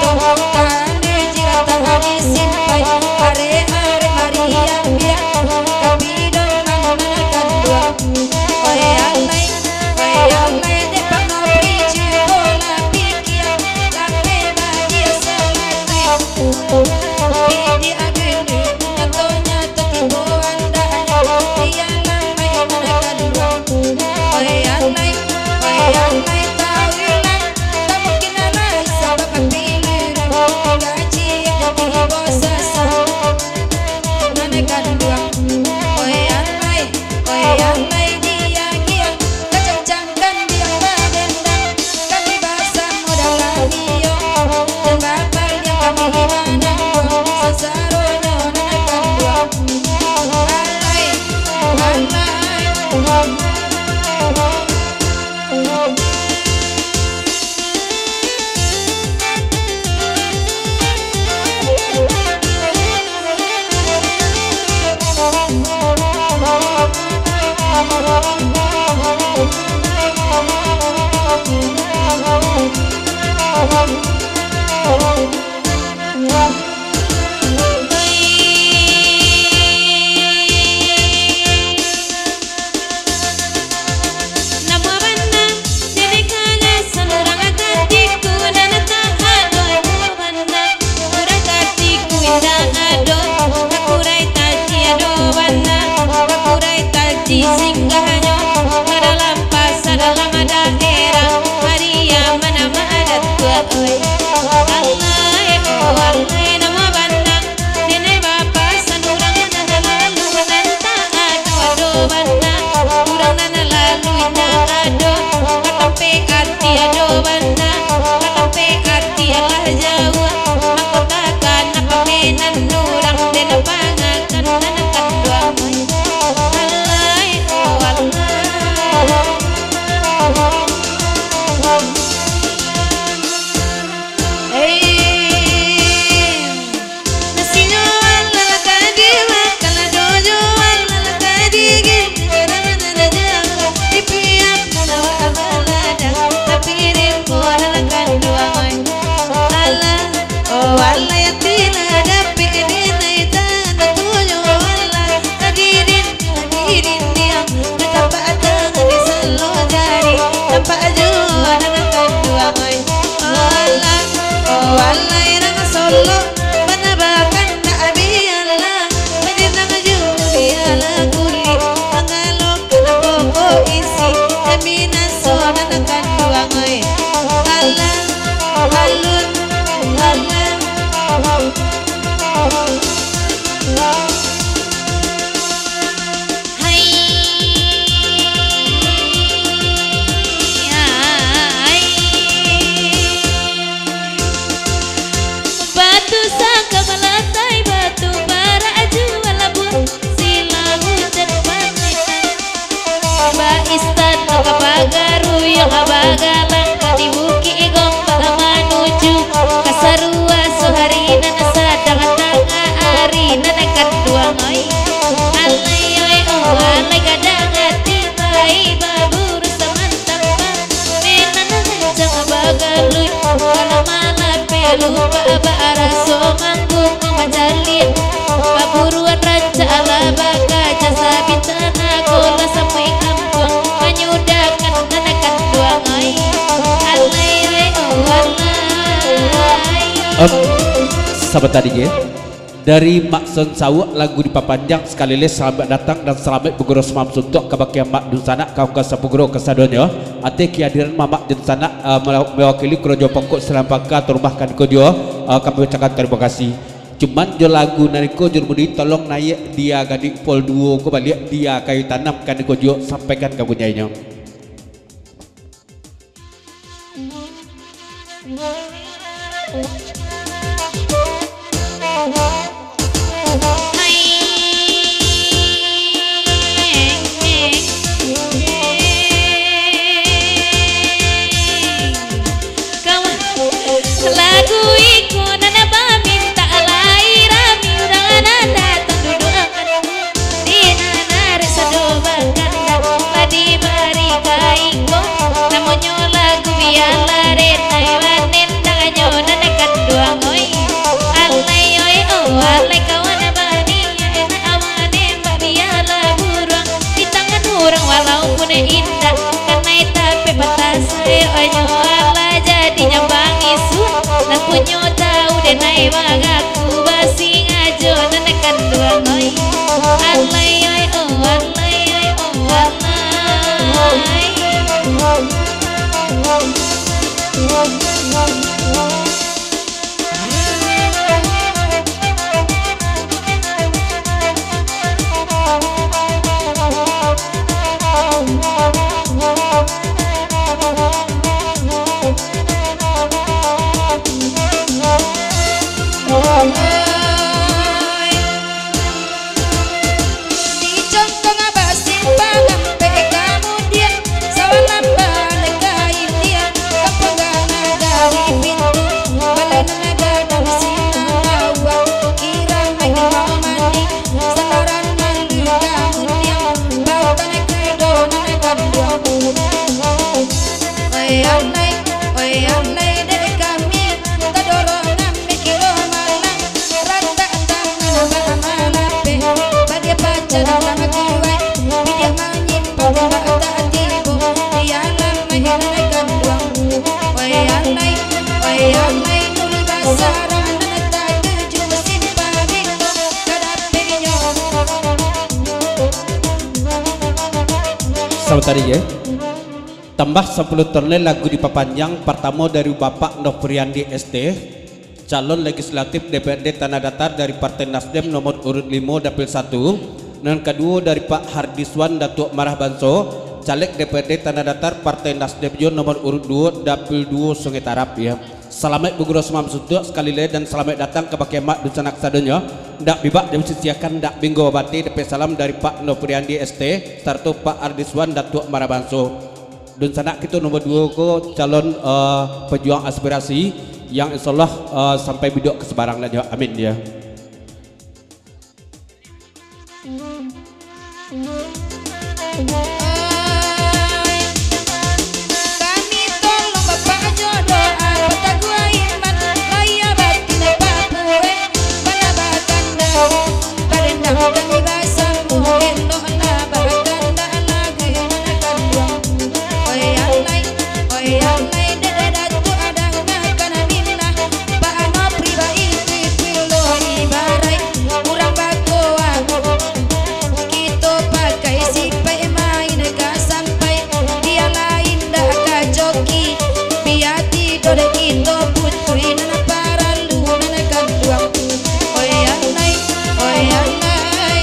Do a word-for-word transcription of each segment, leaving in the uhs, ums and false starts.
Kande jiratah disimpai, arek-arek mariang biak, kapidoan nan kanduang. Oi alai, oi alai, dek pano picu bola pikia, lape badia salatuik. Pidi agundu, nyato-nyato tibo andaknyo, dialah main nan kanduang. Oi alai, oi alai, taulah. Tamukin alai sabab pilu, gaji jadi bosasa. Nan kanduang, oi alai, oi alai, diagiah, kacancangkan diang badendang. Kami basamo dalam iyo, nan bapaliang kami manangguang, sasaronyo nan kanduang. Alai, alai. Namo bana, dek kala surang katiku nan tahado bana. Urang katiku indak ado, bakurai taji ado bana, bakurai taji singgahnyo, ka dalam pasa dalam daerah, Pariaman Amak Datuak, oi. Alai, oh alai, namo bana. Denai bapa sanurang nan lalu nan tak ado-ado bana. Urang nan lalu indak ado, ka tampek ati ado bana, ka tampek ati alah jauah. Mako takana pamenan urang, den pangakan nan kanduang. Alai, oh alai. Hei. Nasinyo alah ka dimakan, dojo alah ka digigiah, nan raja dipiak, nan awak baladang, tapi rimbo alah kanduang, oi. Alah, oh alah, ati lah dapek dinai tanah tuju, alah, ka didin, ka didin diam, ka tapak tangan di salo jari, tampak juo nan kanduang, oi. Alah, oh alah, irang Solok, bana bakandak bialah, manjanang juo bialah kulik, manggalokan pokok isi, jaminan so nan kanduang, oi. Alah, alun, alah. Hai, hai. Batu sangka malatai, batu bara jua labuah, silau dan panitang. Baistana ka bagaruyuang, bagalang ka di Bukik Gombak, manuju ka sarua, so hari nan sadang tangah ari nan kanduang, oi. Alai, oi, oh, alai gadang ati, pai baburu samantang, pamenan rancak bagalui, kalau malapeh lupa baraso manggung majalin, baburuan rancak lah bakaja, sabintang nago lah samuai kampuang, manyudakan nan kanduang, ai. Alai, ai, oh, alai. Em, sabanta dikit. Dari Mak Son Sawuk, lagu dipapanjang. Sakali lai, salamaik datang dan salamaik bagurau samalam suntuak kabake Mak Dunsanak, kawan-kawan sapagurau kasadonyo. Ateh kehadiran Mamak Dunsanak, eh, mewakili kurajo pokok Salam Pangka Tuan Rumah kaniko juo, eh, kami ucapkan tarimo kasih. Cuman jo lagu nan iko, Jurumudi, tolong naiak dia gadih Pol duo ko baliak, dia Kayu Tanam kaniko juo, sampaikan ka punyainyo. Lagu iko nan bamintak lai rami, urang nan datang duduak di nan arek sado bakandang, lah dibari ka iko, namonyo lagu Bialah Renai, manendangnyo nan kanduang. Nai mangaku basingajo nan kanduang oi. Alai oi, oh alai oi, oh alai. Di jongkong basimpang ampek kamudian, sawalam baliak ka India, kampuang nan dari pintu, balai nan gadang sinan awak, kirang main mandi, sandaran malu kamudian, bau tanah kedo nan kanduang. Oi alai, oi alai dek kami, tadorong nan mikiro malang, ratak tangan bak malapeh, badia pacan nan bakiwai, bidiak manyimpang bak tak tibo, di alam nan kanduang. Oi alai, oi alai, nuri basarang nan tatuju simpang biko, kadapeknyo. Selamat hari, ya. Tambah sapuluah taun lai lagu dipapanjang, partamo dari Bapak Nofriandi S T, calon legislatif D P R D Tanah Datar dari Partai Nasdem nomor urut limo Dapil satu, nan kaduo dari Pak Hardiswan Datuak Marah Banso, caleg D P R D Tanah Datar Partai Nasdem juo nomor urut duo Dapil duo Sungai Tarab, ya. Salamaik bagurau samalam suntuak sakali lai, dan salamaik datang kabake amak dunsanak sadonyo. Ndak bibak diusisiakan, ndak binggo bati, dapek salam dari Pak Nofriandi S T sarato Pak Hardiswan Datuak Marah Banso. Dunsanak kito nomor duo ko calon, eh, pejuang aspirasi yang insyaallah, eh, sampai biduak ka sabarang lah nyo. Amin, ya. Kami tolong Bapak jo doa, bataguah iman, lahia batin Bapak puek, bana bakanda, badendam kami basamo, elok lah bakanda, lagu nan kanduang. Oi alai, oi alai, dek Datuak Adang Akan Aminah, Pak Nofri baituih pulo ibarat urang bakoa. Kito pakai sipaik main ka sampai, bia lain dak ka coki, bia tido dek kito putuih nan paralu nan kanduang. Oi alai, oi alai.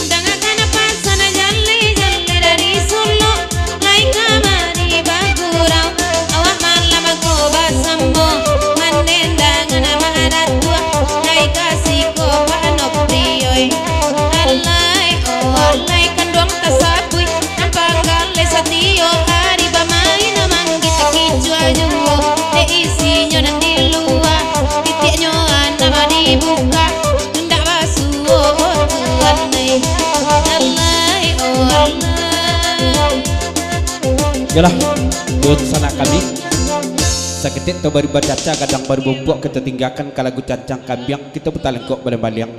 Dangakan pasan jaleh-jaleh dari Solo, lai kamari bagurau, awak malam ko basamo, mandendangan amak datuak, lai ka siko Pak Nofri oi. Alai, oh alai, kanduang tasabuik, nan panggaleh satio ari bamain, manggita kicua juo, dek isinyo nan di lua, titiaknyo anam dibuka, indak basuo, oh Tuhan ai. Alai, oh alai. Yolah, dunsanak kami, saketek tau baru bacaca, gadang baru bumpuak, kito tinggakan ka lagu Cancang Kambiang, kito batalengkok baliang-baliang.